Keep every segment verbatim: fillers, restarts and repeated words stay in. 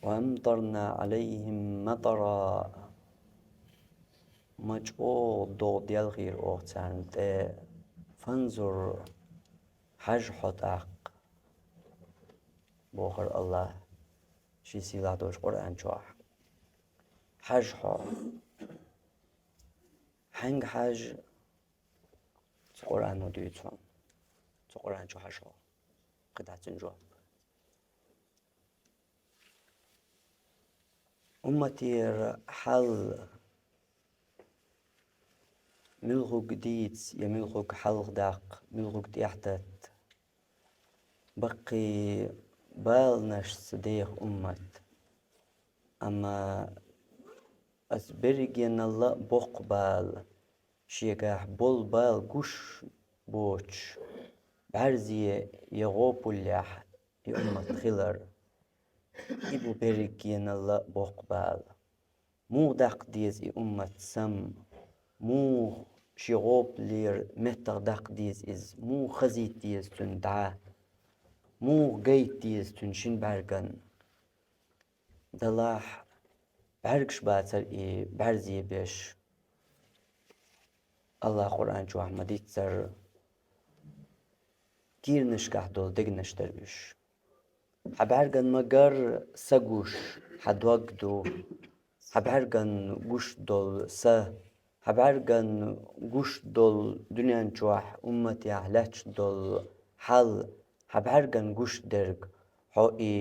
وأمطرنا عليهم مطرا. Ма чӀогӀа догӀа делхийра оха царна тӀе. فانظر, хьажа хьо тӀаккха, бохура АллахӀа шен сийлахь долчу Къуръан чохь. Хьажа хьо. Хьаьнга хьажа? Цу Къуръано дуьйцу хьуна. Цу Къуръан чу хьажа хьо. КхидӀа цуьнан жоп. Умматера хьал муьлхарг дийца я муьлхарг хьалхадаккха, муьлхарг тӀехьататта. Баккхий баланашца деха уммат. Амма аса берригенал а боккха бала, шегахь болу бала гуш боцуш, бӀаьрзе я гӀопаллехь и уммат хилар. И бу берригенал а боккха бала. Муха даккха деза и уммат сам? Муха шен гӀопаллера меттах даккха деза иза? Муха хазийта деза цуьнан дӀа? Муха гайта деза цуьнан шина бӀаьрган? Делахь, бӀаьргаш бацара и бӀаьрзе беш. АллахӀа Къуръан чохь ма-дийццара, кийранашкахь долу дегнаш дара уьш. Хьан бӀаьрган ма-гарра са гуш хьан дог ду, хьан бӀаьрган гуш долу са, хьан бӀаьрган гуш долу дуьнен чохь умматехь лаьтташ долу хьал, хьан бӀаьрган гуш дерг, хьо и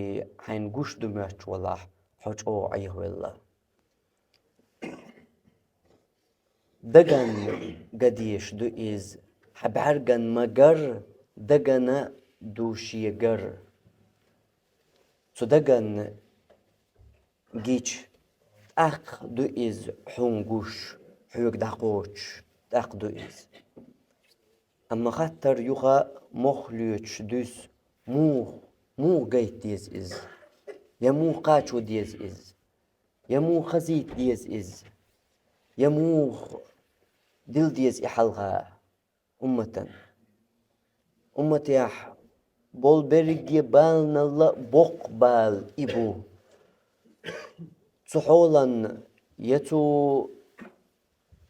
хьайна гуш ду моьттуш валахь, хьо чӀогӀа Ӏехавелла. Даган ган дезаш ду иза, хьан бӀаьрган ма-гарра, дагана ду шегара. Цу даган гича, тӀаккха ду иза хьуна гуш, хьоьга дӀакхочуш, тӀаккха ду иза. Амма хаттар юха мохк лоьцуш дуьсу: муха, муха гайта деза иза? Я муха кхачо деза иза? Я муха хазийта деза иза? Я муха дилла деза и хьалха умматан? Умматехь болу берриге баланал а боккха бала и бу. Цу хьолан я цу,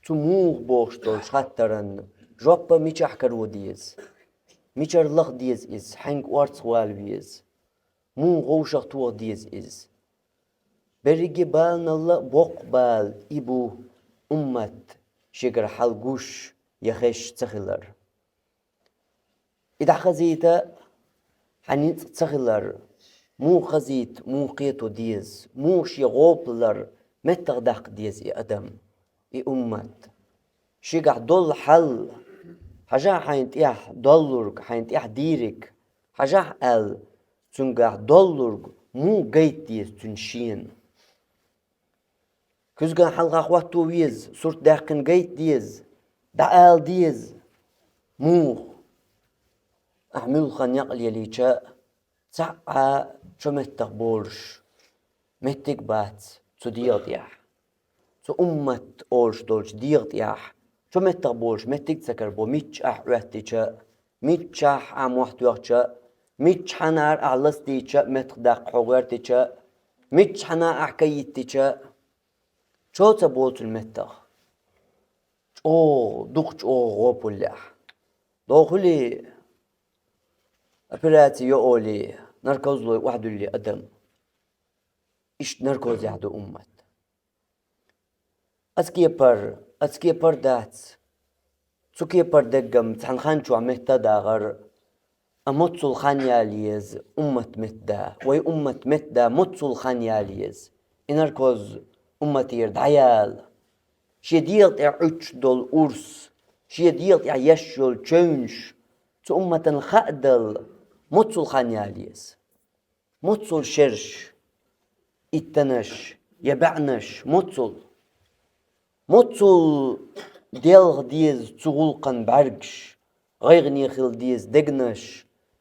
цу муха бохуш долчу хаттаран жоп мичахь каро деза? Мичара лаха деза иза? Хьаьнга орцах вала веза? Муха вовшах тоха деза иза? Берриге баланал а боккха бала и бу уммат шегара хьал гуш я хезаш ца хилар. И дӀахазийта хьан ницкъ ца хилар, муха хазийта, муха кхето деза, муха шен гӀопаллера меттах даккха деза и адам, и уммат. Шегахь долу хьал, хьажахь хьайна тӀехь доллург, хьайна тӀехь дийриг, хьажахь аьлла, цуьнгахь доллург муха гайта деза цуьнан шена? Куьзган хьалха хӀотто веза, сурт даьккхина гайта деза, дӀаала деза. Муха? Ахь муьлхха некъ лелийча, цхьа а чо меттах болуш меттиг бац цу дегӀа тӀехь. Цу уммат олуш долчу дегӀа тӀехь чо меттах болуш меттиг ца карабо, мичча ахь Ӏоьттича, миччахь ахь мохь тоьхча, миччахьанара ахь лаца дийча, меттах даккха хьо гӀоьртича, миччахьана ахь кайиттича, чо ца болу цуьнан меттах? ЧӀогӀа, дукха чӀогӀа гӀопаллехь. Дохули, операци йо олий, наркозлой охьадуьллий адам. Иштта наркозехь ду уммат. Аса кепара, аса кепара дац. Цу кепара деггам цхьана хан чохь метта а дагӀар, а моццул хан яла еза уммат метта да, вай уммат метта да моццул хан яла еза. И наркоз умматера дӀаяла. Шен дегӀа тӀехь Ӏуьттуш долу урс, шен дегӀа тӀехь еш йолу чевнаш, цу умматан хаа дала, моццул хан яла еза. Моццул шераш, иттанаш я баьӀнаш, моццул. Моццул делха деза цу гӀуллакхан бӀаьргаш, гӀайгӀане хила деза дегнаш,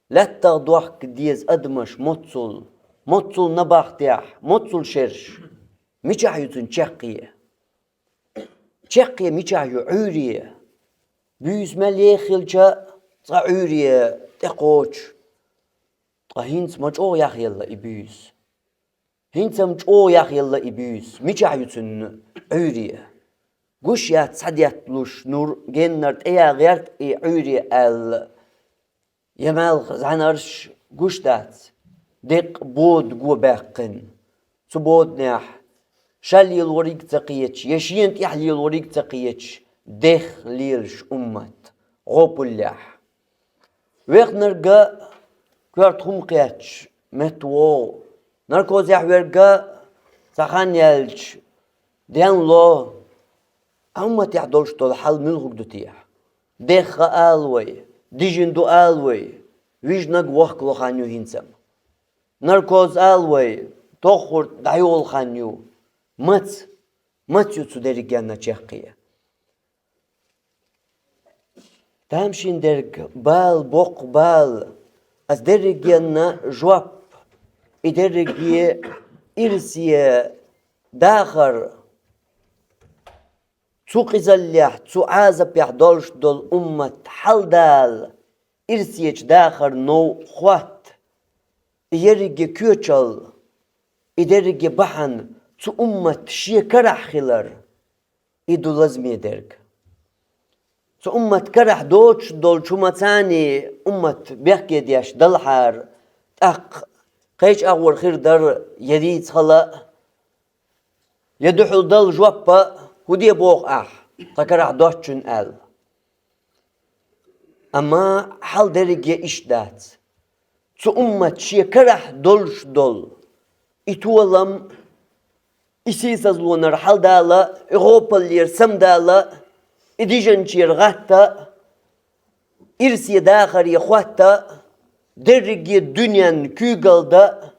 лаьттах дохка деза адамаш, моццул, моццул набахтехь, моццул шераш. Мичахь ю цуьнан чаккхе? Чаккхе мичахь ю? Ӏуьйре. Буьйса мел еха хилча, цкъа Ӏуьйре тӀекхочуш. Ткъа хӀинца ма чӀогӀа яхъелла и буьйса. ХӀинца-м чӀогӀа яхъелла и буьйса. Мичахь ю цуьнан Ӏуьйре? Гуш яц схьадетталуш нур, геннара тӀе а гӀерта и Ӏуьйре аьлла. Я маьлха зӀаьнарш гуш дац, деккъа бода го баьккхина. Цу боданехь ша лелориг а ца кхеташ, я шена тӀехь лелориг а ца кхеташ, дехха лелаш уммат, гӀопаллехь. Вехнарг коьрта хӀума кхеташ метта вогӀу, наркозехь верг цхьа хан яьлча денло. Ӏа умматехь долуш долу хьал муьлхарг ду техьа? Дехха ала вай, дижина ду ала вай, вижнаг вохкало хан ю хӀинца-м. Наркоз ала вай, тоххурт дӀайолу хан ю. Маца, маца ю цу дерригенна чекхъе? Тамашийна дерг бала, боккха бала, ас дерригенна жоп, и дерриге ирсе дахар, цу къизаллехь, цу Ӏазапехь долуш долу уммат хьалдала, ирсечу дахар новкъа хӀотта, и ерриге коьчал, и дерриге бахьана цу уммат шен карахь хилар, и ду лазаме дерг. Цу уммат карахь доцуш долчу хӀуманца уммат бехке деш далахьара, тӀаккха кхечу агӀор хир дара я дийца хала а, я дуьхьал дала жоп а, хӀун де боху ахь, тхан карахь доцучунна аьлла. Амма хьал дерриге иштта дац. Цу уммат шен карахь долуш долу и толам, и сийсазлонара хьалдала, и гӀопаллера самадала, и дижначера гӀатта, ирсе дахаре хӀотта, дерриге дуьненна куьйгалла,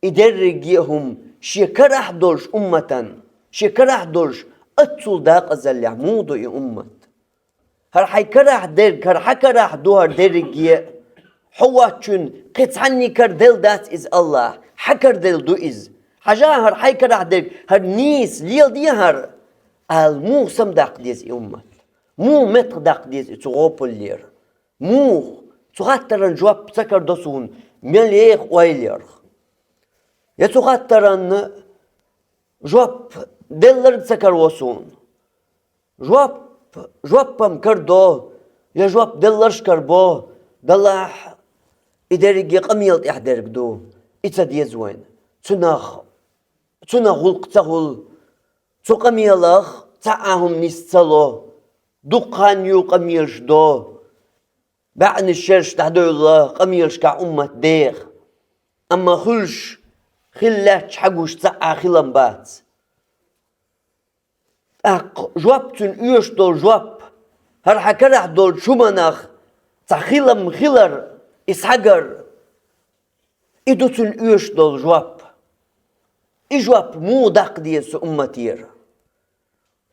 и дерриге а хӀума шен карахь долуш умматан, шен карахь долуш аццул декъазаллехь муха ду и уммат? ХӀара хьайн карахь дерг, хӀара хьан карахь ду хӀара дерриге а? Хьо воцчунна кхин цхьанне кара делла дац иза АллахӀа, хьан кара делла ду иза. Хьажа хӀара хьайн карахь дерг, хӀара нийса леладе хӀара, ала муха самадаккха деза и уммат? Муха меттахдаккха деза и цу гӀопаллера? Муха? Цу хаттаран жоп ца карадо суна мел еха ойла ярх. Я цу хаттаран жоп делларг ца караво суна. Жоп, жоп-м карадо, я жоп делларш карабо, далахь, и дерриге къамела тӀехь дерг ду, и ца деза вайна. Цунах, цунах гӀуллакх ца хуьлу, цу къамелах цхьа а хӀума нис ца ло, дукха хан ю къамелаш до, баьӀнаш шераш дӀадевлла, къамелашкахь уммат деха. Амма хуьлуш, хила лаьтташ хьагуш цхьа а хилам бац. ТӀаккха жоп, цуьнан оьшуш долу жоп, хӀара хьан карахь долчу хӀуманах цхьа хилам хилар, и схьагар, и ду цуьнан оьшуш долу жоп. И жоп муха даккха деза цу умматера?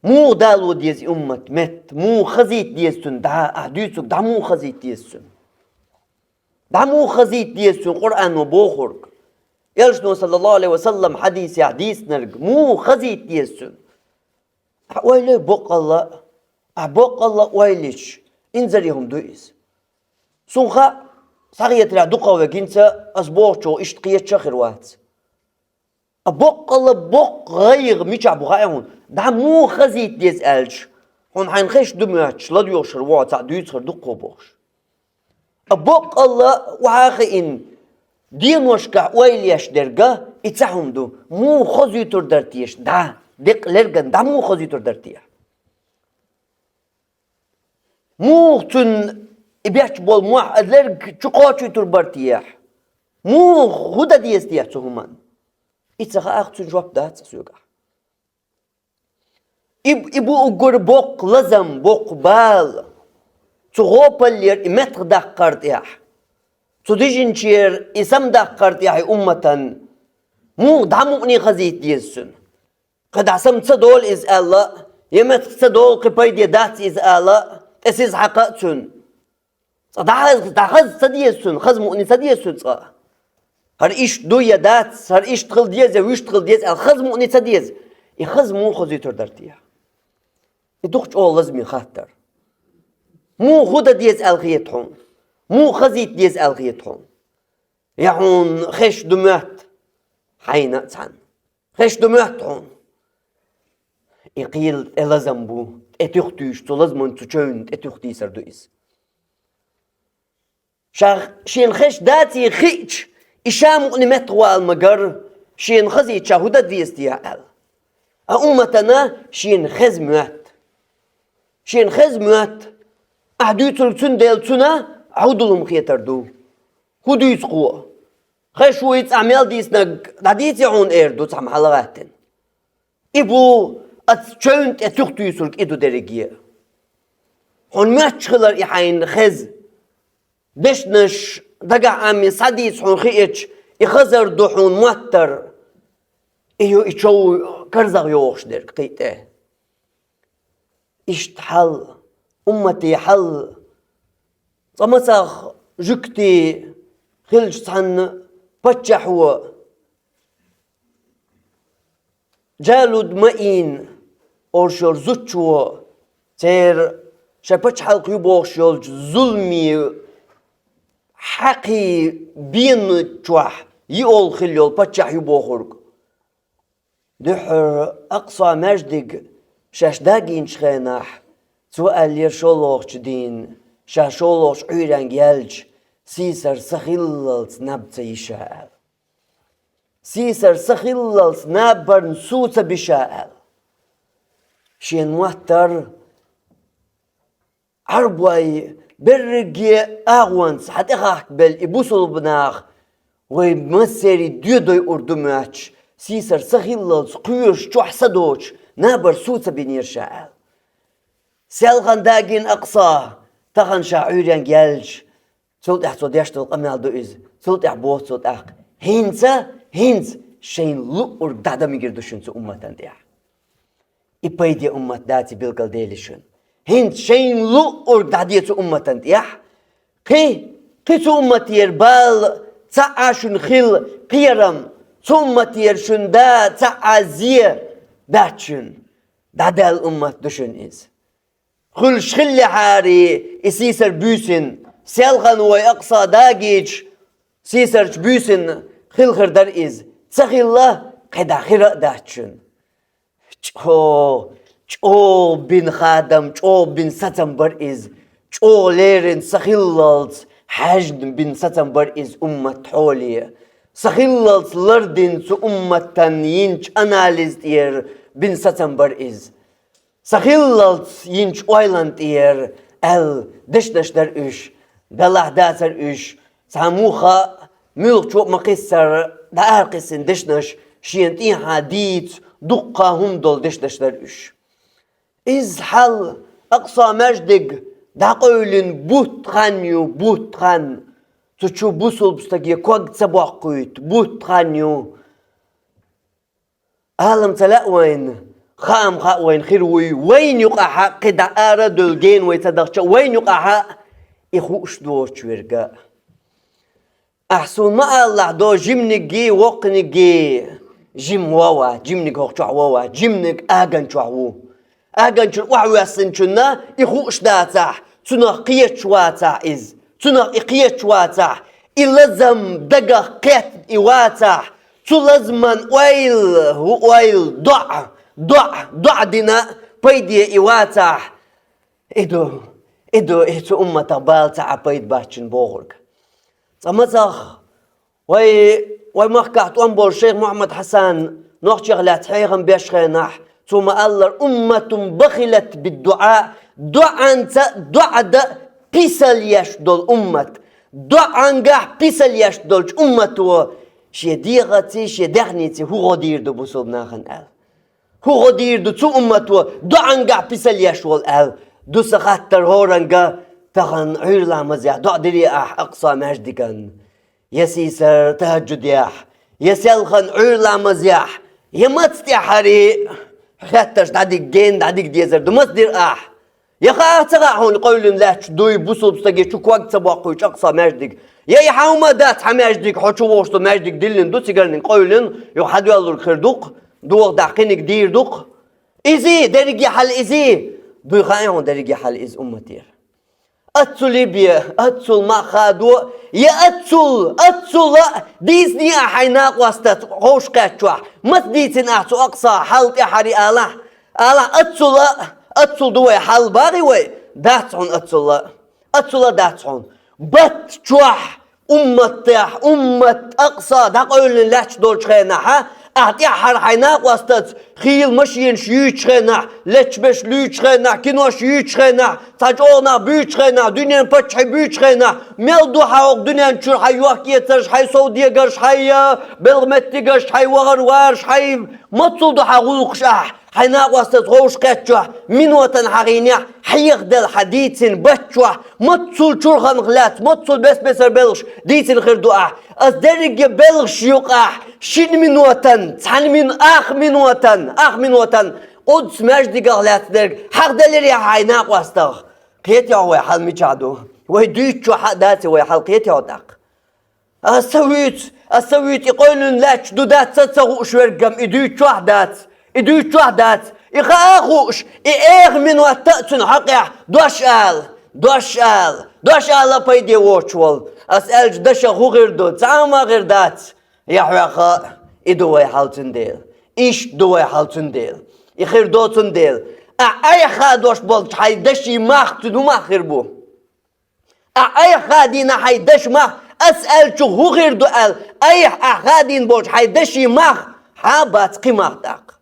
Муха дало деза и уммат метта? Муха хазийта деза цуьнан дӀа? Ахь дуьйцург дӀа муха хазийта деза цуьнан? ДӀа муха хазийта деза цуьнан Къуръано бохург? Элчано, саллаллаху Ӏалайхи ва саллам, хьадисехь дийцинарг муха хазийта деза цуьнан? Ахь ойла йой боккъалла, ахь боккъалла ойла йича, инзаре хӀума ду иза. Суна хаьа, схьахетарехь дукхах вегинца ас бохучух иштта кхеташ а хир вац. А боккъалла боккха гӀайгӀа мичахь бу хаьа хьуна? ДӀа муха хазийта деза аьлча, хьуна хьайна хезаш ду моьттуш, ладоьгӀуш хир ву хьо, цхьаъ дуьйцур ду-кх хьо бохуш. А боккъалла охьа а хиъна, деношкахь ойла еш дерг а и цхьа хӀума ду. Муха хозуьйтур дара теша дӀа? Декъа лерган дӀа муха хозуьйтур дара те? Муха цуьнан и бечболу мохь а лерг чукхочуьйтур бара те? Муха, хӀун дан деза те цу хӀуманна? И ца хаахь, цуьнан жоп дац соьгахь. И, и бу уггар боккха лазам, боккха бала. Цу гӀопаллера и меттахдаккхар тӀехь, цу дижинчера и самадаккхар тӀехь и умматан муха дӀа мукъане хазийта деза цуьнан? Кхин дӀа сама ца долу иза аьлла, я меттах ца долу, кхин пайде дац иза ала, тӀе сиз хьакха а цуьнан. Цкъа дӀахаза, дӀахаза ца деза цуьнан, хаза мукъане ца деза цуьнан цкъа? ХӀара иштта ду я дац, хӀара иштта хила деза я вуьшта хила деза аьлла, хаза мукъане ца деза? И хаза муха хозуьйтур дара те? И дукха чӀогӀа лазаме хаттар. Муха, хӀун дан деза аьлла хета хьуна? Муха хазийта деза аьлла хета хьуна? Я хьуна хезаш ду моьтту, хьайна а цхьана. Хезаш ду моьтту хьуна. И кхел тӀе лазам бу, тӀе туьха туьйсуш, цу лазаман цу чевнна тӀе туьха тийсар ду иза. Ша шена хезаш даций хиъча, и ша мукъане меттахвала ма гарра, шена хазийча ша хӀун дан деза те аьлла. А умматана шена хеза моьтту. Шена хеза моьтту. Ахьа дуьйцург цундела цунна Ӏовдалум хетар ду. ХӀун дуьйцу кхо? Хезаш ву иза цхьа мел дийцинарг, дӀадийций хьуна эр ду цхьамма хьалагӀаьттина. И бу оцу чевнна тӀе туьха туьйсург, и ду дерриге. Хьуна моьттуш хилар и хьайна хеза. Дешнаш дагахь Ӏамий схьадийца хьуна хиъча, и хазар ду хьуна моттар. И ю и чов карзах йогӀуш дерг кхин а тӀе. Иштта хьал, уммате хьал. Цкъа мацах жуьгти хилча цхьанна паччахьо, Джалуд Маин олуш йолу зудчо, церан шайн пачхьалкх ю бохуш йолчу зуламе хьакхий бен чохь йиъолгӀа хилла йолу паччахь ю бохург. Дуьххьара Акъса маьждиг шаьш дагийначу хенахь, цо аьллера шолгӀачу дийнахь, ша шолгӀачу Ӏуьйренга яьлча, сийсара сахиллалц наб ца йи ша аьлла. Сийсара сахиллалц набарна су ца би ша аьлла. Шена моттар Ӏарбой берриге агӀонца хьан тӀехахкабелла и бусулба нах, вай массерий доьдойур ду моьттуш, сийсара сахиллалц кхоьруш чохь са доцуш, набар су ца бинера ша аьлла. Селхана дагийна Акъса, тахана ша Ӏуьйренга яьлча, цул тӀаьхьа цо деш долу къамел ду иза. Цул тӀаьхьа боху цо тӀаккха: «ХӀинца, хӀинца шайна луъург дӀадан мегар ду шуна цу умматан тӀехь». И пайде уммат даций билгалдели шуна. ХӀинца шайна луъург дӀаде цу умматан тӀехь. Кхин, кхин цу умматера бала цхьаъ а шуна хила кхерам, цу умматера шуна да цхьаъ а зе дац шуна. ДӀадаьлла уммат ду шуна иза. Хуьлуш хиллехьарий и сийсара буьйсанна, селхана вай Акъса дагийча, сийсарчу буьйсанна хила хир дара иза. Ца хилла, кхидӀа хир а дац шуна. ЧӀогӀа, чӀогӀа бина хадам, чӀогӀа бина сацам бара иза. ЧӀогӀа леррина сахиллалц хьаьжна бина сацам бара иза уммат хьоле. Сахиллалц лардина цу умматан йинчу анализ тӀера бина сацам бара иза. Сахиллалц йинчу ойланна тӀера аьлла дешнаш дара уьш, делахь дацара уьш, цхьа муха а, муьлххачо а ма-кхиссара, дӀаара-кхиссина дешнаш, шена тӀехьа дийца дуккха хӀума долу дешнаш дара уьш. Иза хьал, Акъса маьждиг дӀакъевлина бутт хан ю, бутт хан. Цу чу бусулба стаге ког ца боккхуьйту, бутт хан ю. Алам ца лаьа вайна, хаам хаьа вайна хир вуй, вайна юкъахь а кхидӀа ара а девлла гена вай ца дахча а, вайна юкъахь а и хууш доцуш верг а. Ахь суна ма алалахь, до жиманиг а, воккханиг а, жима ван вац, жиманиг хӀокху чохь ван вац, жиманиг аган чохь ву. Аганчуьра охьавоьссинчунна и хууш дацахь, цунах кхеташ вацахь иза, цунах и кхеташ вацахь, и лазам дагах кхетта и вацахь, цу лазаман ойла, хӀу ойла, доӀа, доӀа, доӀа дина пайде и вацахь, и ду, и ду, и цу умматах бала ца Ӏа пайда бац шуна бохург. Цкъа мацах вай, вай махкахь тӀом болу шайх Мухьаммад Хьасан нохчех лаьцна хьехам беш хенахь, цо ма-аллара: «Умматун бахилат биддуӀа», доӀанца доӀа дан писал еш долу уммат. ДоӀангахь писал еш долчу уммато шен дегӀаций, шен даьхниций хӀун гӀо дийр ду бусулба нахана аьлла. ХӀун гӀо дийр ду цу уммато, доӀангахь писал еш волу аьлла? Ду сан хаттар хӀоранга: тахана Ӏуьйра ламазехь доӀа дирий ахь Акъса маьждиган? Я сийсара тахӀаджудехь, я селхана Ӏуьйра ламазехь, я маца тӀаьхьарий, хеттарш дӀадиггена, дӀадига дезар ду, маца дира ахь? Я хаа ца хаьа хьуна къевлина лаьтташ дуй бусулба стаге чу ког ца боккхуьйту Акъса маьждиг? Я и хьан хӀума дац хьан маьждиг, хьо чу вогӀуш долу маьждиг диллина ду цигарниг къевлина, юха хьан доьллург хир ду-кх, догӀа дахь кхиниг дийр ду-кх? Изий, дерриге хьал изий, дуй хаьий хьуна дерриге хьал иза умматера. Аццул бе, аццул мах хадо, я аццул, аццул а дийцина ахь хьайн накъостаца ховш кхаьччохь, маца дийцина ахь цу Акъса хьал тӀаьххьара алахь, алахь, аццул а, аццул ду вай хьал, багӀий вай, дац хьуна аццул а, аццул а дац хьуна. Батт чохь, умматехь, уммат Акъса дӀакъевлина лаьтташ долчу хенахь, ахь тӀаьххьара хьайн накъостаца хийла машенаш юьйцучу хенахь, лечбеш луьйчу хенахь, кинош юьйцучу хенахь, цхьа чӀогӀа нах буьйцучу хенахь, дуьненан паччахьий буьйцучу хенахь, мел ду хьан хӀокху дуьнен чуьра хьайн йохк-эцарш, хьайн совдегарш, хьайн, а, белхан меттигаш, хьайн вахар-вараш, хьайн, маццул ду хьан гӀуллакхаш ахь, хьайн накъостаца ховш кхаьччохь, минотан хьан гӀийнехь, хьехаделла хьан дийцина батт чохь, маццул чурханах лаьцна, маццул бес-бесара белхаш дийцина хир ду ахь. Ас дерриге белхаш юкъахь, шина минотан, цхьана мин-, ах минотан, ах минотан, Къудс маьждигах лаьцнарг хьахделира хьайн накъостах. Кхетий хьо вай хьал мичахь ду? Вай дуьйцучохь а дац вай хьал, кхетий хьо тӀаккха? Ас ца вуьйцу, ас ца вуьйцу, и къевлина лаьтташ ду дац ца, ца хууш верг-м, и дуьйцучохь а дац, и дуьйцучохь а дац, и хаа а хууш, и эха минот а цуьнан хьокъехь дош ала, дош ала, дош ала а пайде воцуш волу. Ас аьллачу дашах хӀун хир ду? Цхьа а ма хир дац. Я хьоьха, и ду вай хьал цундела. Иштта ду вай хьал цундела. И хир ду цундела. Ахь айхьа хадош болчу хьайн дашийн мах цуьнан хӀун мах хир бу? Ахь айхьа хадийна хьайн дашийн мах, ас аьллачух хӀун хир ду аьлла, айхьа ахь хадийна болчу хьайн дашийн мах, хьан а бац кхин мах тӀаккха.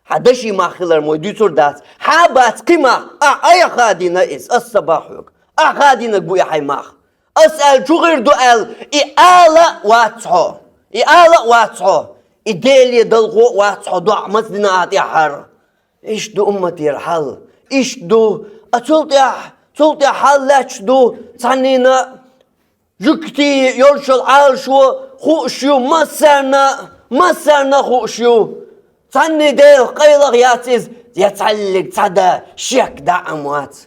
Хьан дашийн мах хилар ма вай дуьйцур дац, хьан а бац кхин мах, ахь айхьа хадийна иза, ас ца боху хьоьга. Ахь хадийнарг бу и хьайн мах. Ас аьллачух хир ду аьлла, и ала а вац хьо, и ала а вац хьо, и Деле далхо а вац хьо, доӀа маца дина ахь тӀаьххьара. Иштта ду умматера хьал. Иштта ду. А цул тӀаьхьа, цул тӀаьхьа хьал лаьтташ ду цхьаннина, жуьгтий йолчул Ӏалашо хууш ю, массарна, массарна хууш ю. Цхьанне Делах къайлаха яц иза, я цхьаьллиг цхьа да шек дӀа а ма вац.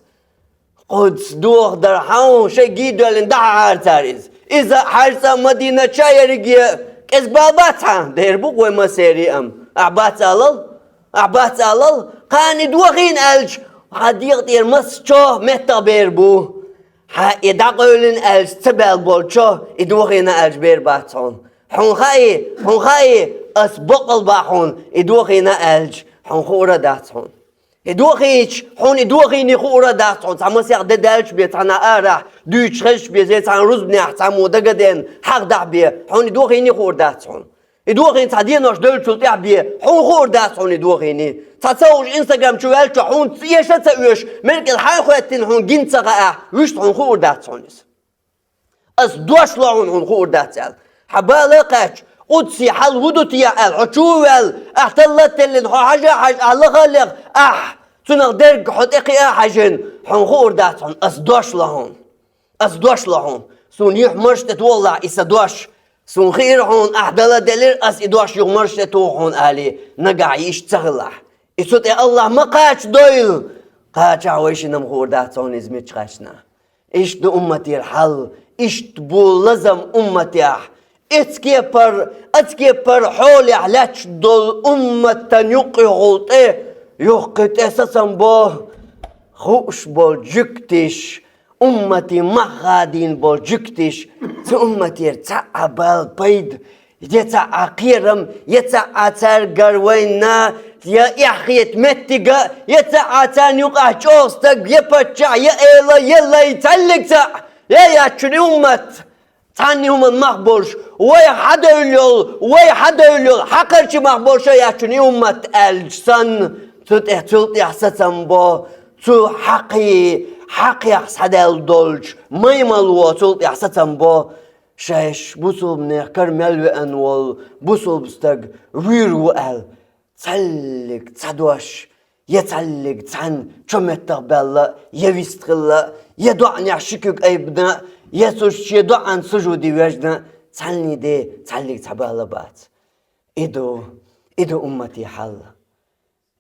Къудс дохадар хьан шайн гийдоьллина дахьа хьарцара иза. Иза хьарца а Мадинат ша ерриге кӀезиг бала бац хьан? Дер бу вай массеран а. Ахь бац алал? Ахь бац алал? Кхана и дохийна аьлча, хьан дегӀа тӀера массачо меттах бер бу. Хьан и дӀакъевлина аьлча ца баьлла болчо, и дохийна аьлча бер бац хьуна. Хьуна хаий, хьуна хаий, ас бакъал боху хьуна, и дохийна аьлча, хьуна хуур а дац хьуна. И дохийча, хьуна и дохийна хуур а дац хьуна, цхьа масех де даьлча бен, цхьана арахь дуьйцуш хезча бен, цхьана рузбанехь цхьаммо дагадеана хьахдахь бен, хьуна и дохийна хуур дац хьуна. И дохийна цхьа денош девллачул тӀаьхьа бен, хьуна хуур дац хьуна и дохийна. Цхьа ца хууш Instagram чу ваьлча, хьуна эша ца оьшу, мел кӀел хьайн хӀоьттина хьуна гина ца хаахь, вуьшта хьуна хуур дац хьуна иза. Ас дош ло хьуна, хьуна хуур дац аьлла. Хьан бала а кхаьчча, Къудсе хьал хӀун ду те аьлла, хьо чу а ваьлла, ахь талла а теллина, хьо хьажа а хьаьжна, ахь лаха а леха, ахь цунах дерг хьо тӀекхиа а хьаьжна, хьуна хуур дац хьуна, ас дош ло хьуна. Ас дош ло хьуна. Суна юьхь-марша тӀе тохалахь и сан дош. Суна хиира хьуна, ахь дала делира, ас и дош юьхь-марша тӀе тоха хьуна алий, нагахь и иштта ца хилахь. И цу тӀе АллахӀ ма кхачадойла. Кхачахь вайшинна-м хуур дац хьуна иза мича кхаьчна. Иштта ду умматера хьал, иштта бу лазам умматехь. Эцкепара, эцкепара хьолехь лаьтташ долу умматан юккъехула тӀе юхкхуьйту тӀе сацам бо хууш болу жуьгтиш, умматан мах хадийна болу жуьгтиш, цу умматера цхьа а бала пайда, я цхьа а кхерам, я цхьа а цаьргара вайна, я эхь хета меттиг, я цхьа а царна юкъахь чӀогӀа стаг, я паччахь, я эла, я лай, цхьаьллиг цхьа а, я яц шуна и уммат, цхьанна и хӀуманна мах болуш, вай хьадевлла йолу, вай хьадевлла йолу, хьакхарчий мах болуш а яц шуна и уммат аьлча санна, цу тӀе, цул тӀехь сацам бо, цу хьакхий, хьакхех схьадаьлла долчу маймало цул тӀехь сацам бо. Шайш бусулбанех кара мел веана волу бусулба стаг вуьйр ву аьлла, цхьаьллиг цхьа дош, я цхьаьллиг цхьаьна чо меттах баьлла, я вистхилла, я доӀанехь ши куьг айбина, я цу шен доӀан сужуде вежна, цхьанний де цхьаьллиг цхьа бала бац. И ду, и ду умматан хьал.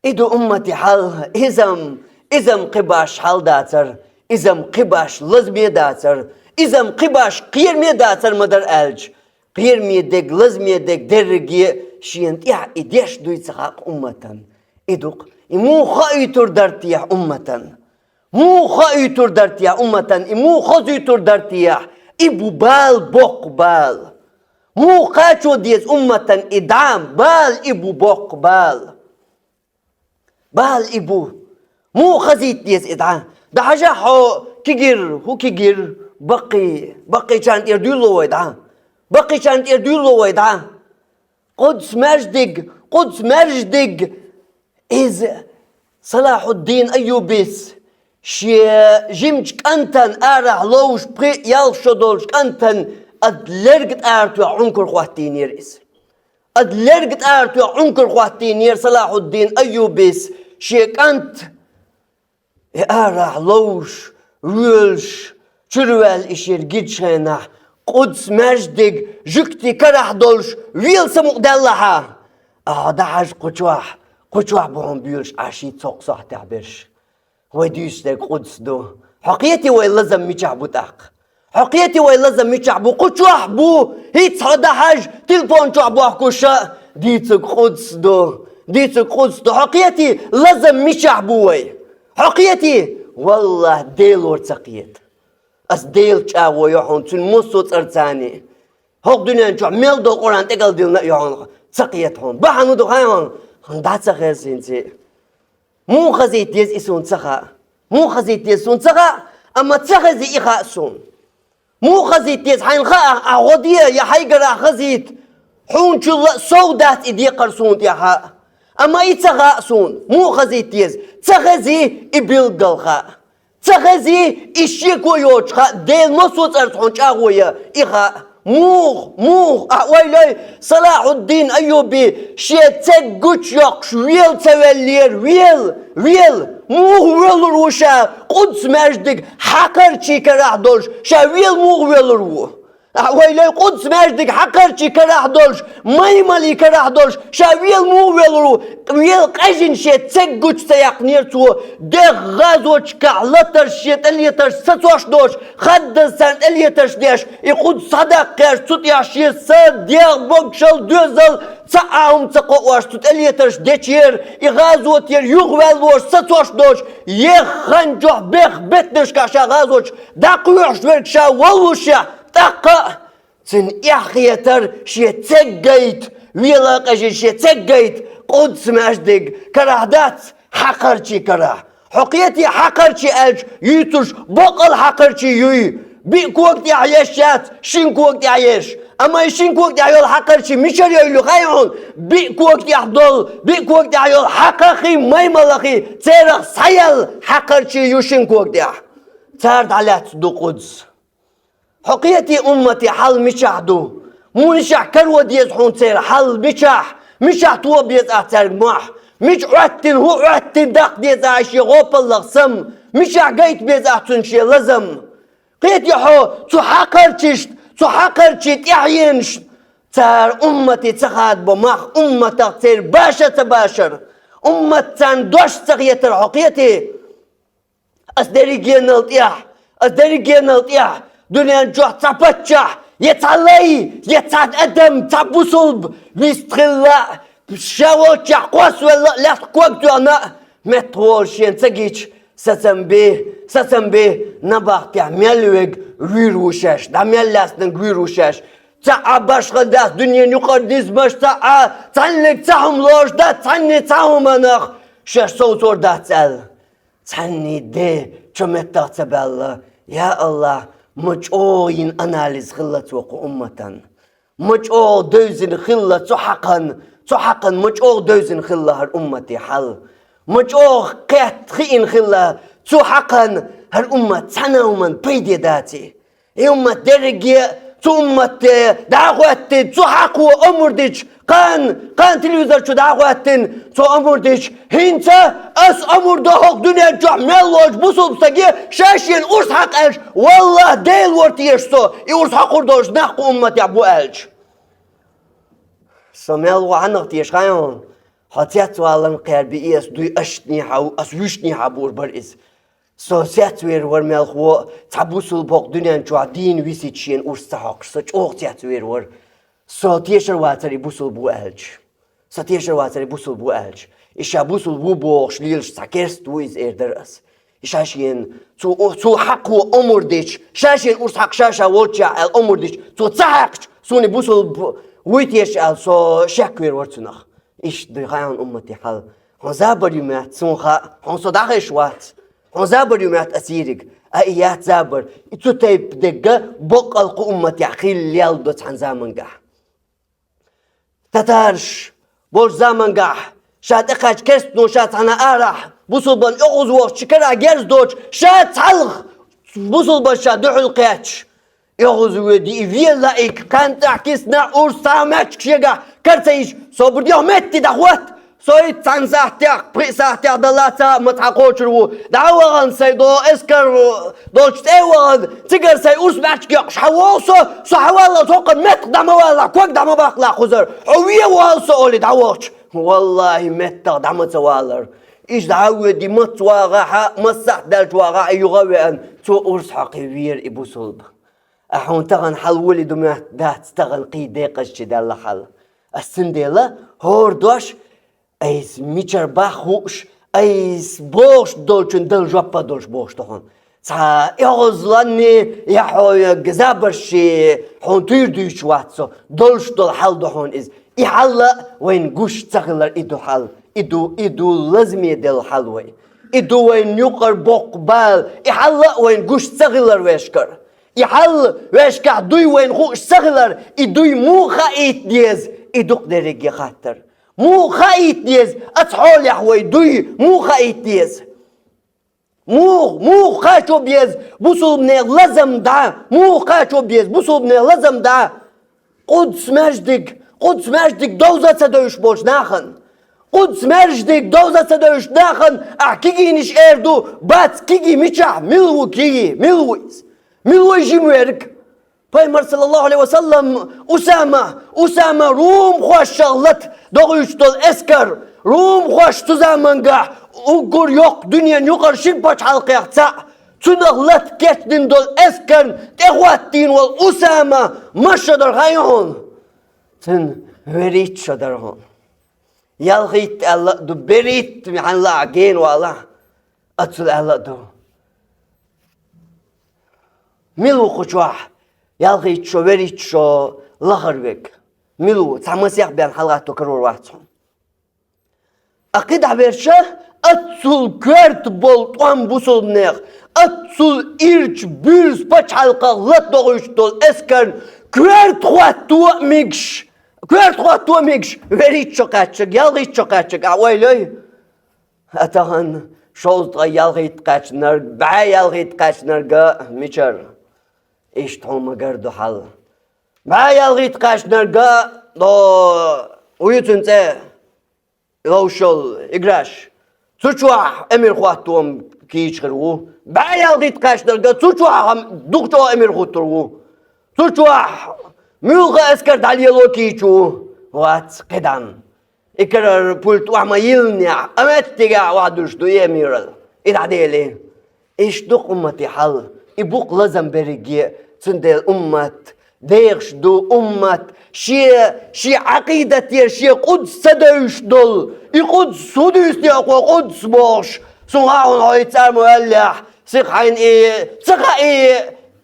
И ду умматан хьал, изам, изам кхин баш хьал дацара, изам кхин баш лазаме дацара, изам кхин баш кхераме дацара ма дара аьлча, кхераме дерг, лазаме дерг дерриге шена тӀехь и деш дуй ца хаьа умматан. И ду-кх, и муха хоуьйтур дара техьа умматан? Муха хозуьйтур дар те умматана, и муха хозуьйтур дар те? И бу бала, боккха бала. Муха кхачо деза умматана и дӀа, бала и бу, боккха бала. Бала и бу. Муха хозуьйтур деза и дӀа? ДӀахьажа хьо кегийра, хӀу кегийра, баккхий, баккхийчарна тӀера дуьйлало вай дӀа? Баккхийчарна тӀера дуьйлало вай дӀа? Къудс-маьждиг, Къудс-маьждиг, иза Салахьуддин Айюбис шен жимачу кӀантана, арахь ловзуш пхи-ялх шо долчу кӀантана, ад лерга тӀара тоьхна Ӏункар хӀоттийнера иза. Ад лерга тӀара тоьхна Ӏункар хӀоттийнера Салахьуддин Айюбис шен кӀант. И арахь ловзуш, воьлуш, чуьра ваьлла и шена гича хенахь, Къудс-маьждиг жуьгтийн карахь долуш вела самукъадаьллахьа. Ахьа дӀахьажа кху чохь, кху чохь бу хьуна боьлуш Ӏаш шийтта-соккха сохьтехь берш. Вай дуьйцург Къудс ду. Хьо кхетий вай лазам мичахь бу тӀаккха? Хьо кхетий вай лазам мичахь бу? Кху чохь бу, хӀинца хьо дӀахьажа, телефон чохь бохкуш а, дийцург Къудс ду, дийцург Къудс ду. Хьо кхетий, лазам мичахь бу вай? Хьо кхетий? Валлахь, Делора ца кхета. Ас Делан чӀагӀо йо хьуна, цуьнан массо а цӀарцаний. ХӀокху дуьнен чохь мел долу Къуръан тӀекӀалдиллина а йо хьуна, ца кхета хьуна. Бахьана ду хаьий хьуна? Хьуна дӀа ца хеза хӀинца. Муха хазийта деза и суна ца хаьа? Муха хазийта деза суна ца хаьа, амма ца хези и хаьа суна. Муха хазийта деза хьайна хаьа, ахь гӀо де я хьайгара хазийта, хьуна чул а сов дац и декхар суна тӀехь а. Амма и ца хаьа суна, муха хазийта деза, ца хези и билггал хаьа. Ца хези и шеко йоцуш хаьа, Делан массо а цӀарца хьуна чӀагӀо я и хаьа. Муха, муха, ахь ойла йой, Салахьуддин Айюби шен церг гучуйоккхуш вела ца веллера, вела, вела. Муха воьллур ву ша Къудс-маьждиг хьакхарчий карахь долуш, ша вела муха воьллур ву? Ахь ойла йой, Къудс-маьждиг хьакхарчий карахь долуш, Маймалий карахь долуш, ша вела муха воьллур ву? Вела къежина шен церг гучу ца яьккхинера цо, дегӀ гӀазотчикахь латарш шен тӀелетарш сацош доцуш, хаддаза царна тӀелетарш деш, и Къудс схьадаккха гӀерташ, цу тӀехь шен са, дегӀ, богашалла, доьзал, цхьа а хӀума ца кхоош, цу тӀелетарш дечера, и гӀазотера юхаваьлла волуш сацош доцуш, еххан чохь бех беттанашкахь ша гӀазотчу дӀакхоьхьуш верг ша воллушехь, тӀаккха а цуьнан эхь хетара шен церг гайта, вела а къежина шен церг гайта, Къудс-маьждиг карахь дац, хьакхарчий карахь. Хьо кхетий хьакхарчий аьлча юьйцурш баккъал хьакхарчий юй? Биъ кога тӀехь еш яц, шина кога тӀехь еш. Амма и шина кога тӀехь йолу хьакхарчий мичара йойла ю хаьий хьуна? Биъ кога тӀехь долу, биъ кога тӀехь йолу хьакхаххий, маймалаххий, церах схьаяьлла хьакхарчий ю шина кога тӀехь. Цара дӀалаьцна ду Къудс. Хьо кхетий умматан хьал мичахь ду? Муьлшехь каро деза хьуна церан хьал мичахь? Мичахь тоба беза ахь цаьрга мохь? Мича Ӏоьттина, хӀун Ӏоьттина даккха деза ахь шен гӀопаллах сам? Мичахь гайта беза ахь цуьнан шен лазам? Кхетий хьо цу хьакхарчишна, цу хьакхарчийн тӀаьхьенашна? Цара уммате ца хадабо мах, умматах церан баша ца башар, уммат царна дош ца хетар хьо кхетий? Ас дерригенал тӀехь, ас дерригенал тӀехь, дуьнен чохь цхьа паччахь, я цхьа лай, я цхьа адам, цхьа бусулба вистхилла а, ша волччехь кхоссавелла а, лаьцна ког тоьхна а, меттахволуш шена ца гича, сацам бе, сацам бе, набахтехь мел верг вуьйр ву шаьш, дӀа мел лаьцнарг вуьйр ву шаьш. Цхьа а башха дац дуьненан юкъара низамаш, цхьа а, цхьаннега цхьа хӀума лоруш дац, цхьанне цхьа хӀуманах шаьш совцор дац аьлла. Цхьанний де чо меттах ца баьлла. Я АллахӀ, ма чӀогӀа йина анализ хилла цо кху умматан. Ма чӀогӀа девзина хилла цу хьакхан, цу хьакхан ма чӀогӀа девзина хилла хӀара уммате хьал. Ма чӀогӀа кхетта хиъна хилла цу хьакхан хӀара уммат цхьана а хӀуманна пайде даций. И уммат дерриге а, цу умматте дӀа а хӀоьттина, цу хьакхо омра дича, кхана, кхана телевизор чу дӀа а хӀоьттина, цо омра дича, хӀинца ас омра до хӀокху дуьнен чохь мел волчу бусулба стаге, ша шена урс хьакха аьлча, валлахӀ, Дела вара теша со, и урс хьакхур долуш нах кху умматехь бу аьлча. Со мел ву хьанах теша хаьий хьуна? Хьо цецваларна кхербиий ас дуй, аш нийхьа ву, ас вуьш нийхьа бур бара иза. Со сецвер вара мелхо, цхьа бусулба хӀокху дуьнен чохь дийна висича шена урс ца хьокхуш, со чӀогӀа цецвер вара. Со тешар вацара и бусулба ву аьлча. Со тешар вацара и бусулба ву аьлча. И ша бусулба ву бохуш лелаш цхьа керста ву иза эр дара ас. ша шена, цо, цо хьакхо омра дича, ша шена урс хьакха ша-ша волча аьлла омра дича, цо ца хьаькхча, суна бусулба вуй теша аьлла, со шеквер вар цунах. Иштта ду хьона уммати хьал. Хьона забар ю моьтту, суна хаьа, хьона со дӀахезаш вац. Хьона забар ю моьтту ас йийриг, а и яц забар. И цу тайпа дегга боккъал кху умматехь хилла лелла ду цхьана замангахь. Татараш болчу замангахь, ша тӀекхаьчча керстано ша цхьана арахь, бусулбанна оьгӀаз вохучу карахь герз доцуш, ша цхьалха бусулбанна ша дуьхьал кхаьчча, оьгӀаз воьдий, вен лаьий, кхаьннахь, киснахь, урс цхьа а маьчка шегахь кара ца йича, собар дехьа метте дӀахӀотта. Со хӀинца цхьана сахьтехь, пхи сахьтехь далла ца а ма цхьа кхочур ву. ДӀа а вахана сайн до эскар долчу тӀе а вахана, цигара сайн урс маьчка йоккхуш хьавогӀу со, со хьаваллалц хӀокхунна меттах дӀа ма валахь, ког дӀа ма баккхалахь кхузара. Хьо вен вала со олий дӀавахча, валлахӀи, меттах дӀа ма ца валара. Иштта дӀа а воьдий, маца вагӀахь а, массахь даьлча вагӀахь а, юха а веана, цо урс хьокхий вера и бусулба. Ахьа хьуна тахана хьал волий ду моьтту дац, тахана кхин декъазчи даьлла хьал. Ас цундела хӀора дош, айса мичара баха хууш, айса бохуш долчун дала жоп а долуш бохуш ду хьуна. Цхьа оьгӀазланний я хьо я газабарший хьуна туьйр дуьйцуш вац со, долуш долу хьал ду хьуна иза. И хьал а вайна гуш ца хилар и ду хьал. И ду, и ду лазаме делла хьал вай. И ду вайна юкъара боккха бала. И хьал а вайна гуш ца хилар вешкара. И хьал вешкахь дуй вайна хууш ца хилар, и дуй муха хаийта деза, и дукха дерриге хаттар. Муха хаийта деза, оцу хьолехь вай дуй муха хаийта деза? Муха, муха кхачо беза бусулбанех лазам дӀа? Муха кхачо беза бусулбанех лазам дӀа? Къудс маьждиг, Къудс маьждиг довза ца девзаш болчу нахана. Къудс маьждиг довза ца девзаш нахана ахь кигийнаш эр ду, бац киги мичахь, мила ву киги, мила ву иза? Мила ву и жима верг? Пайхамар, саллаллаху алейхи ва саллам, Усама, Усама румхошах лата дохуьйтуш долу эскар, румхош цу замангахь уггар йоккха дуьненан юкъара шина пачхьалкхех цхьаъ, цунах лата кечдина долу эскарна тӀехӀоттийна волу Усама масса шо дара хаьий хьуна? Цуьнан берхӀитта шо дара хьуна. Ялхитта аьлла а ду, берхӀитта мехьанла а гена вала, аццул аьлла а ду. Мила ву кху чохь ялхитта шо, берхӀитта шо лахара верг? Мила ву? Цхьа масех бен хьалагӀатто карор вац хьуна. Ткъа кхидӀа верша, аццул коьрта болу тӀом бусулбанех, аццул ирча буьрса пачхьалкхах лата дохуьйтуш долу эскарна коьрта хӀотто а мегаш, коьрта хӀотто а мегаш, берхӀитта шо кхаьчнарг, ялхитта шо кхаьчнарг ахь ойла йой? А тахана шовзткъе ялхитта кхаьчнарг, бӀе ялхитта кхаьчнарг мичара? Иштта хьуна ма-гарра ду хьал. БӀе ялхитта кхаьчнарг, о, вуй цуьнан цӀе? Ловш йолу играш. Цу чохь эмир хӀоттам кийча хир ву. БӀе ялхитта кхаьчнарг цу чохь хӀама дукха чӀогӀа эмир хӀуттур ву. Цу чохь муьлхха эскар дӀалело кийча ву. Вац кхидӀа. И карара пульт охьа ма-йиллинехь, къа меттигехь охьадуьллуш ду и эмиралла. И дӀадели. Иштта ду-кх уммате хьал, и бу-кх лазам берриге, цундела уммат дехаш ду, уммат шен, шен Ӏакъидатера, шен Къудс ца девзаш долу. И Къудс хӀун дуьйцу те хьо, Къудс бохуш? Суна хаьа хьуна хьо и цӀармо аьллехь, сиха хьайна и ца хаий,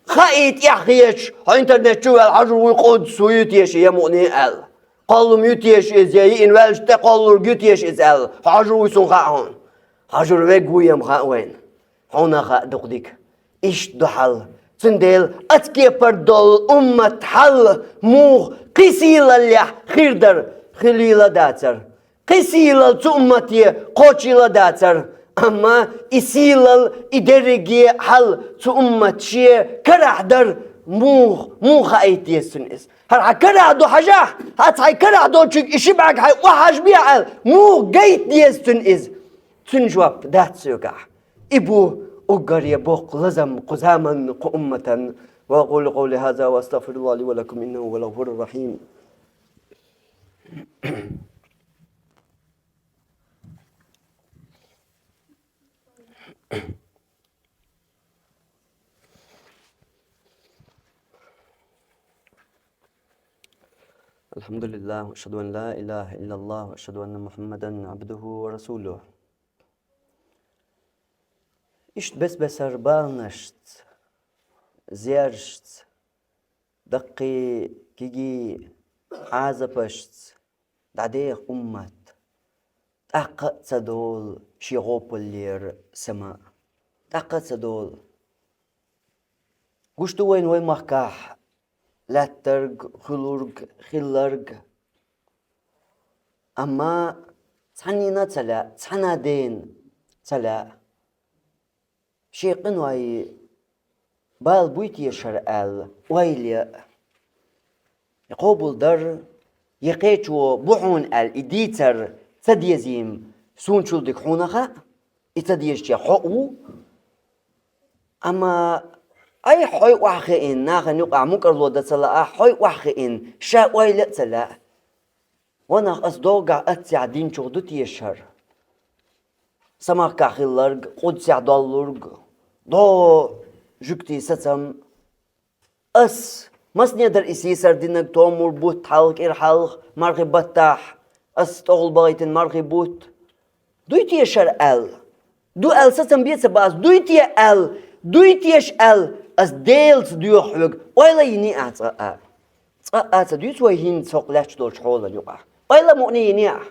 хаий тӀехь хеташ, хьо интернет чу ваьлла хьожур вуй Къудс хӀун ю теша я мукъане аьлла. Кхоллам ю теша иза, я йиъна ваьллачу тӀе кхоллург ю теша иза аьлла, хьо хьожур вуй суна хаьа хьуна. Хьожур верг ву я ма хаьа вайна. Хьуна а хаьа дукха дика. Иштта ду хьал. Цундела оцу кепара долу уммат хьал муха кхин сийлаллехь хир дара, хилийла дацара. Кхин сийлалла цу уммате кхочийла дацара. Амма и сийлалла, и дерриге хьал цу уммат шен карахь дара, муха, муха хаийта деза цуьнан иза? ХӀара хьан карахь ду хьажахь, хьан цхьайн карахь долчуьнга и ши бӀаьрг хьайн охьахьажабехьа аьлла, муха гайта деза цуьнан иза? Цуьнан жоп дац соьгахь. И бу уггаре боккха лазам кху заманна, кху умматан. وأقول قولي هذا وأستغفر الله لي ولكم إنه هو الغفور الرحيم. الحمد لله، وأشهد أن لا إله إلا الله، وأشهد أن محمدا عبده ورسوله. Иштта бес-бесара баланашца, зерашца, даккхий кегий Ӏазапашца дӀадеха уммат тӀаккха а ца долу шен гӀопаллера сама. ТӀаккха а ца долу. Гуш ду вайна вай махкахь лаьттарг, хуьлург, хилларг. Амма цхьаннена а ца лаьа, цхьана а дена ца лаьа. Шен къинойн бала буй теша хӀара аьлла, ойла ян. Я къобалдар, я кхечо бу хьуна аьлла, и дийцар ца дезийла суна чул дика хьуна хаьа, и ца дезачех хьо а ву. Амма айхьа хьо а охьахиъна, нахана юкъахь мукӀарло дан ца лаахь, хьо а охьахиъна, ша ойла а ца лаьа. Ванах, ас доггахь аттехь динчух ду теша хӀара? Сан махкахь хилларг, Къудсехь доллург, догӀу жуьгтийн сацам. Ас масане дара и сийсара динарг, томур бутт хьалха, кӀира хьалха, мархи баттахь, ас тӀехула бахийтина мархи бутт. Дуй теша хӀара аьлла? Ду аьлла сацам бен ца бац, дуй те аьлла, дуй теша аьлла, ас Делаца доьху хьоьга, ойла йиний ахь цкъа а? Цкъа а ца дуьйцу вай хӀинца хӀокху лаьтташ долчу хьолана юкъахь? Ойла мукъане йиний ахь?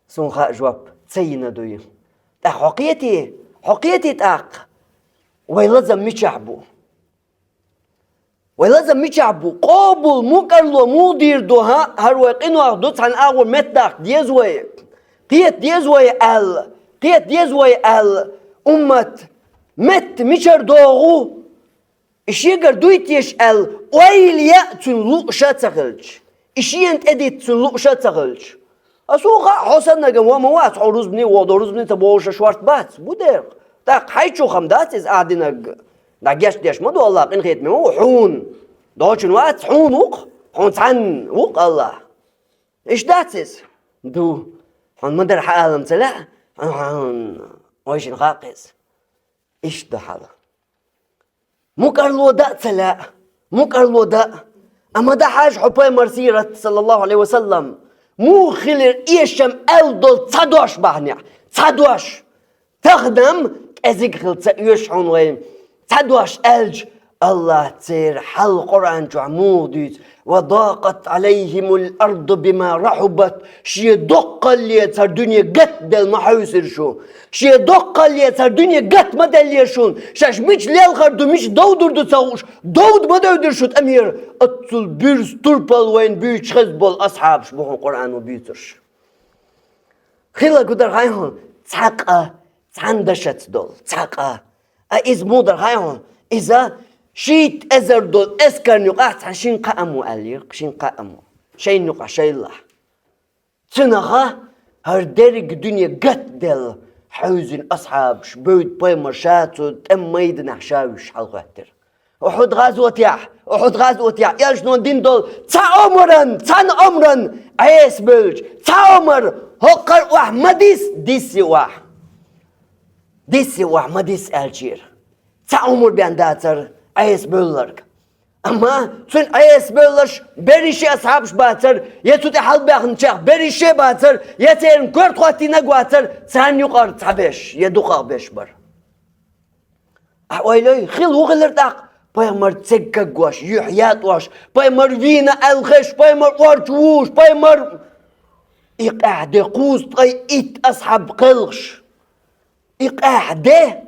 Суна хаьа жоп, ца йина дуй. ТӀаккха хьо кхетий, хьо кхетий тӀаккха? Вай лазам мичахь бу? Вай лазам мичахь бу? Къобал, мукӀарло муха дийр ду, хӀа? ХӀара вай къинойх ду цхьана агӀор меттадаккха деза вай, кхета деза вай аьлла, кхета деза вай аьлла, уммат, метта мичара догӀу? И шегара дуй теша аьлла, ойла ян цуьнан лууш а ца хилча, и шена тӀедитта цуьнан лууш а ца хилча. Ас ву хаьа, хьо саннарг ма вац, хьо рузбане вогӀу, рузбане ца богӀуш шорта бац, бу дера. ТӀаккха хьайчух хӀума дац иза ахь динарг? ДӀа гечдеш ма ду АллахӀ, къинхетаме ма ву хьуна. Долчун вац, хьуна ву-кх, хьуна цхьанна ву-кх АллахӀ. Иштта дац иза? Ду. Хьуна ма-дарра хьан алам ца лаьа, хьуна, хьуна, вайшинна хаьа иза. Иштта ду хьал. МукӀарло дан а ца лаьа, мукӀарло дан а. Амма дан хьажа хьо пайхамар сират, саллаллаху Ӏалайхи ва саллам, муха хилира эшам аьлла долу цхьа дош бахьанехь, цхьа дош. Тахана-м кӀезиг хила ца оьшу хьуна вайна. Цхьа дош аьлча, АллахӀа церан хьал Къуръан чохь муха дуьйцу: «Ва дакъат Ӏалайхимул арду бима рахьубат». Шен доккхалле цара дуьне гатделла ма хьевсира шу. Шен доккхалле цара дуьне гатта ма деллера шуна. Шаьш мича лелхар ду, мича довдур ду ца хууш, довда ма девдира шу тӀамера. Оццул буьрса турпал вайна буьйцуш хезна болу асхьабаш бу хьуна Къуръано буьйцурш. Хила гудар хьайна хьуна цхьа къа, цхьана дашаца долу, цхьа къа. А иза муха дара хьайна хьуна? Иза шийтта эзар долу эскарна юкъахь цхьа шина кхаам ву аьллера, шина кхаам ву. Шайна юкъахь шайлахь. Цунаха хӀара дерриг дуьне гатделла хьевзина асхьабаш, бевдда пайхамар ша цу тӀеман майданахь ша вуьйш хьалахӀоьттира. Ухьуд гӀазотехь, Ухьуд гӀазотехь элчано дина долу цхьа омран, цхьана омран Ӏеса бевлча, цхьа омар хӀокхара охьа ма дисса, диссе охьа. Диссе охьа ма дисса аьллера. Цхьа омар бен дацара Ӏеса бевлларг. Амма цуьнан Ӏеса бевлларш берриш а асхьабаш бацара, я цу тӀе хьалабаьхначех берриш а бацара, я церан коьрта хӀоттийнарг вацара, царна юкъара цхьаберш, я дукхахберш бара. Ахьа ойла йой, хила ву хилира тӀаккха? Пайхамар цега кагош, юьхь ятӀош, пайхамар вийна аьлла хезаш, пайхамар орчу вуш, пайхамар и къаьхьа де кхузткъе итт асхьаб кхелхаш. И къаьхьа де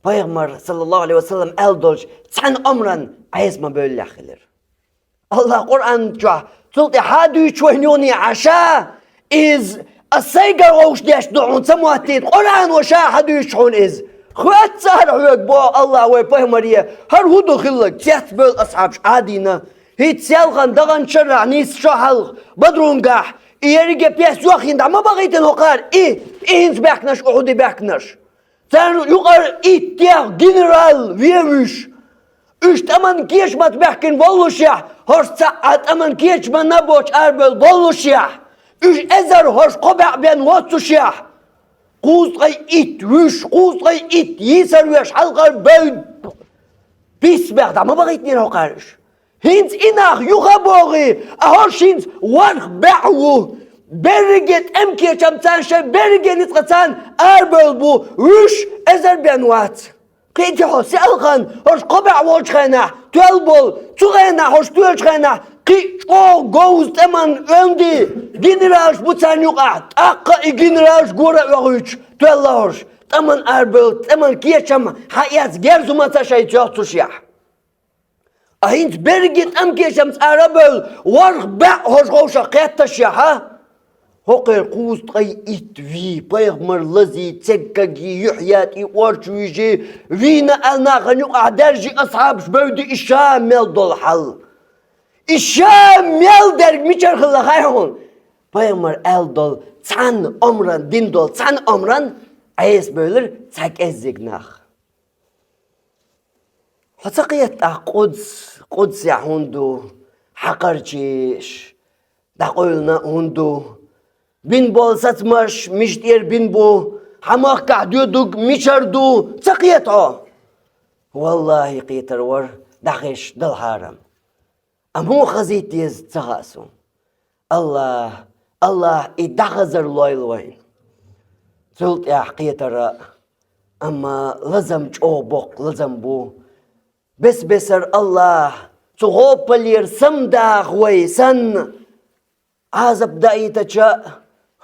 пайхамар, саллаллаху Ӏалайхи ва саллам, аьлла долчу цхьана омран Ӏеса ма бевллехь хилира. АллахӀа Къуръан чохь цул тӀе хьан дуьйцуш вайна юхане Ӏаша? Иза ас сайгара вовшах деш ду хьуна ца моттийта, Къуръано ша хьан дуьйцуш хьуна иза? Хоьтту цара хьоьга, боху АллахӀа вай пайхамаре, хӀара хӀун ду хилларг, цецбевлла асхьабаш Ӏадийна. ХӀинца селхана даханчу шарахь нийсса шо хьалха, Бадрунгахь, и ерриге пес йохйина дӀа ма бахийтина хӀокхара, и, и хӀинца баьхкинарш, Ухьуди баьхкинарш. Царна юкъара иттех генерал вен вуьш. Уьш тӀаман кечамат баьхкина воллушехь, хӀорш цхьа а тӀаман кечаманна боцуш арабевлла боллушехь, уьш эзар хӀорш кхо бӀе бен воццушехь, кхузткъе итт вуьш, кхузткъе итт йийсар веш хьалхара бевдда писбех дӀа ма бахийтинера хӀокхара уьш. ХӀинца и нах юха а богӀий, а хӀорш хӀинца ворхӀ бӀе ву. Берриге тӀемкечам царна шоай берриге ницкъ царна арабевлла бу, вуьш эзар бен вац. Кхийтий хьо, селхан, хӀорш кхо бӀаь волчу хенахь, тоьлла болу, цу хенахь хӀорш тоьлучу хенахь, кхин а чӀогӀа говза тӀеман оьнди, генералаш бу царна юкъахь, тӀаккха и генералаш гора а оьхуьйтуш, тоьлла хӀорш, тӀеман арабевлла, тӀеман кечам хьаэца герз хӀума ца шайца йоццушехь. А хӀинца берриге тӀемкечам цара а бевлла, ворхӀ бӀаь хӀорш ховшах кхетташехь, хӀокхеран кхузткъе итт вий, пайхамар лазий, цегкагий, юьхь ятӀий, орчу вуьжий, вийна аьлла нахана юкъахь даьржий асхьабаш бевдий, и ша мел долу хьал. И ша мел дерг мичара хилла хаьий хьуна? Пайхамар аьлла долу цхьана омран, дина долу цхьана омран Ӏеса бевлира цхьа кӀеззиг нах. Хьо ца кхета тӀаккха Къудс, Къудсехь хӀунда ду, хьакхарчийша дӀакъевлина а хӀунда ду, бина болу сацамаш мича тӀера бина бу, хьан махкахь доьдург мичара ду, ца кхета хьо? Валлахьи, кхетар вара, дӀахезаш дала хьарам. Амма хӀун хазийта деза ца хаьа суна. АллахӀ, АллахӀ и дӀахазар лойла вайна. Цул тӀаьхьа кхетара, амма лазам чӀогӀа боккха лазам бу. Бес-бесара АллахӀ цу гӀопаллера самадаха вай санна, Ӏазап даийтача,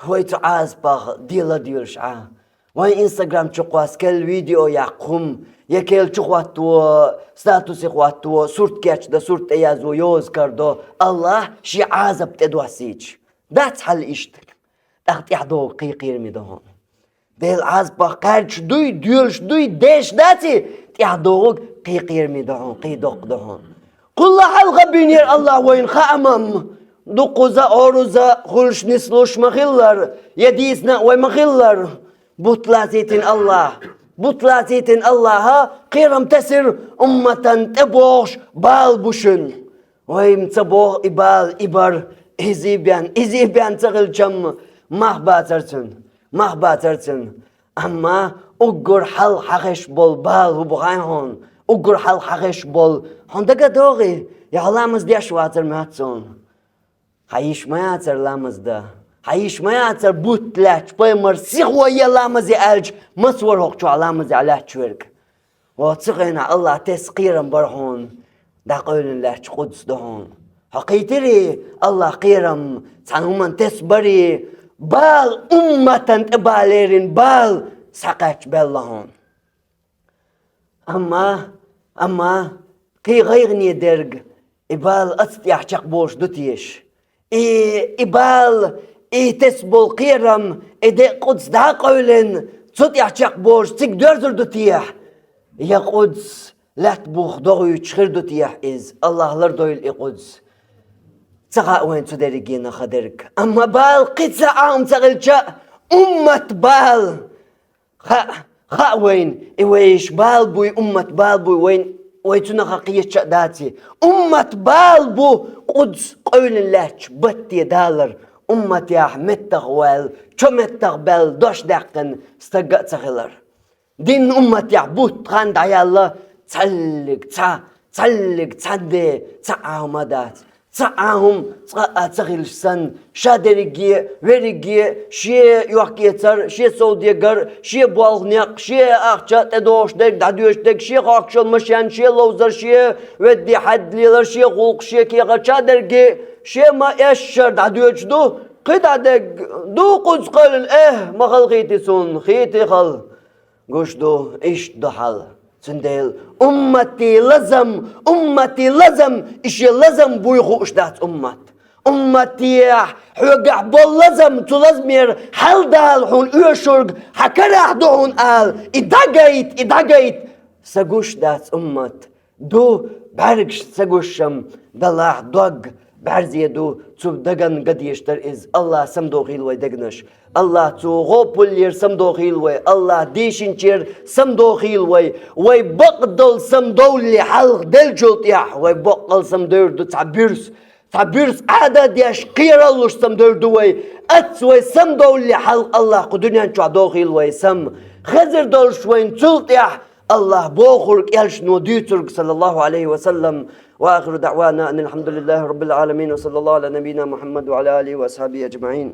вай цу Ӏазапах дела а доьлуш Ӏа. Вайн Instagram чу кхоссу керла видео яккха хӀума, я керла чу хӀотто, статусе хӀотто, сурт кечдан, сурт тӀеязво, йоза карадо, АллахӀ шен Ӏазап тӀедоссийча. Дац хьал иштта? ТӀаккха тӀаьхьадогӀу кхин кхераме ду хьуна. Делан Ӏазапах кхаьрдаш дуй, доьлуш дуй, деш даций, тӀаьхьадогӀург кхин кхераме ду хьуна, кхин доккха ду хьуна. Кхулла хьалха бинера АллахӀ вайна хаамам, дуккхуза а, гӀоруза а хуьлуш, нислуш ма-хиллара, я дийцина а вай ма-хиллара. Бутт лацийтина АллахӀа, бутт лацийтина АллахӀа кхерам тесира, умматан тӀебогӀуш бала бу шуна. Вай-м ца боху и бала, и бар, изий бен, изий бен ца хилчам, мах бацара цуьнан, мах бацара цуьнан. Амма уггар хьалха хьахезаш болу бала хӀун бу хаьий хьуна? Уггар хьалха хьахезаш болу, хьуна дага а догӀий, я хьо ламаз деш вацара моьтту суна? Хьан йиш ма яцара ламаз дан? Хьан йиш ма яцара бутт лаьтташ, пайхамар сихо е ламазе аьлча, маца вара хӀокху чохь ламазехь лаьтташ верг? Оцу хенахь АллахӀа тесна кхерам бара хьуна, дӀакъевлина лаьтташ Къудс ду хьуна. Хьо кхийтирий, АллахӀа кхерам цхьана хӀуманна тесна барий, бала, умматан тӀе балерина бала схьакхаьчбелла хьуна. Амма, амма кхин гӀайгӀане дерг, и бала оцу тӀехь чекхболуш ду теша? И, и бала, и тесна болу кхерам, и декъа Къудс дӀа а къевлина, цу тӀехь чекхболуш цига доьрзур ду техьа? Я Къудс лаьтта бух догӀуьйтуш хир ду техьа иза? АллахӀа лардойла и Къудс. Ца хаьа вайна цу дерригенах хьан дерг. Амма бала кхин цхьа а хӀума ца хилча а, уммат бала. Хаьа, хаьа вайна, и вайша бала буй, уммат бала буй, вайна, вай цунах кхеташ а даций. Уммат бала бу Къудс къевлина лаьтташ батте далар, умматехь меттах ваьлла, чо меттах баьлла дош даьккхина стаг а ца хилар. Дин умматехь бутт хан дӀаяьлла, цхьаллиг цхьа, цхьаллиг цхьанне цхьа а хӀума дац. Цхьа а хӀума цкъа а ца хилча санна, ша дерриге, верриге, шен йохкаэцар, шен совдегар, шен болх, некъ, шен ахча, тӀедогӀуш дерг, дӀадоьдуш дерг, шен хохкуш йолу машен, шен ловзар, шен ведде хьаьдда лелар, шен гӀуллакх, шен кехат, ша дерриге, шен ма-эшшара дӀадоьдуш ду, кхин дӀа дерг ду Къудс къевлина, эхь, ма хала хийтий суна, хийтий хала. Гуш ду, иштта ду хьал. Цундела умматан лазам, умматан лазам, и шен лазам буй хууш дац уммат. Умматехь хьоьгахь болу лазам, цу лазамера хьал дала хьуна оьшург хьан карахь ду хьуна ала, и дӀагайта, и дӀагайта. Сан гуш дац уммат. Ду бӀаьргаш ца гуш-м, далахь дог бӀаьрзе ду, цу даган ган дезаш дара иза. АллахӀа самадохийла вай дегнаш. АллахӀа цу гӀопаллера самадохийла вай. АллахӀа дийшинчера самадохийла вай. Вай бакъдолу самадовлале хьалха деллачул тӀаьхьа вай боккъал самадевр ду цхьа буьрса. Цхьа буьрса Ӏада а деш, кхераллуш самадевр ду вай. Аца вай самадовлале хьалха АллахӀа кху дуьнен чохь дохийла вай сам. Хезар долуш вайн цул тӀаьхьа АллахӀа бохург, элчано дуьйцург, саллаллахӀу Ӏалайхи ва саллам. وآخر دعوانا أن الحمد لله رب العالمين، وصلى الله على نبينا محمد وعلى آله وأصحابه أجمعين.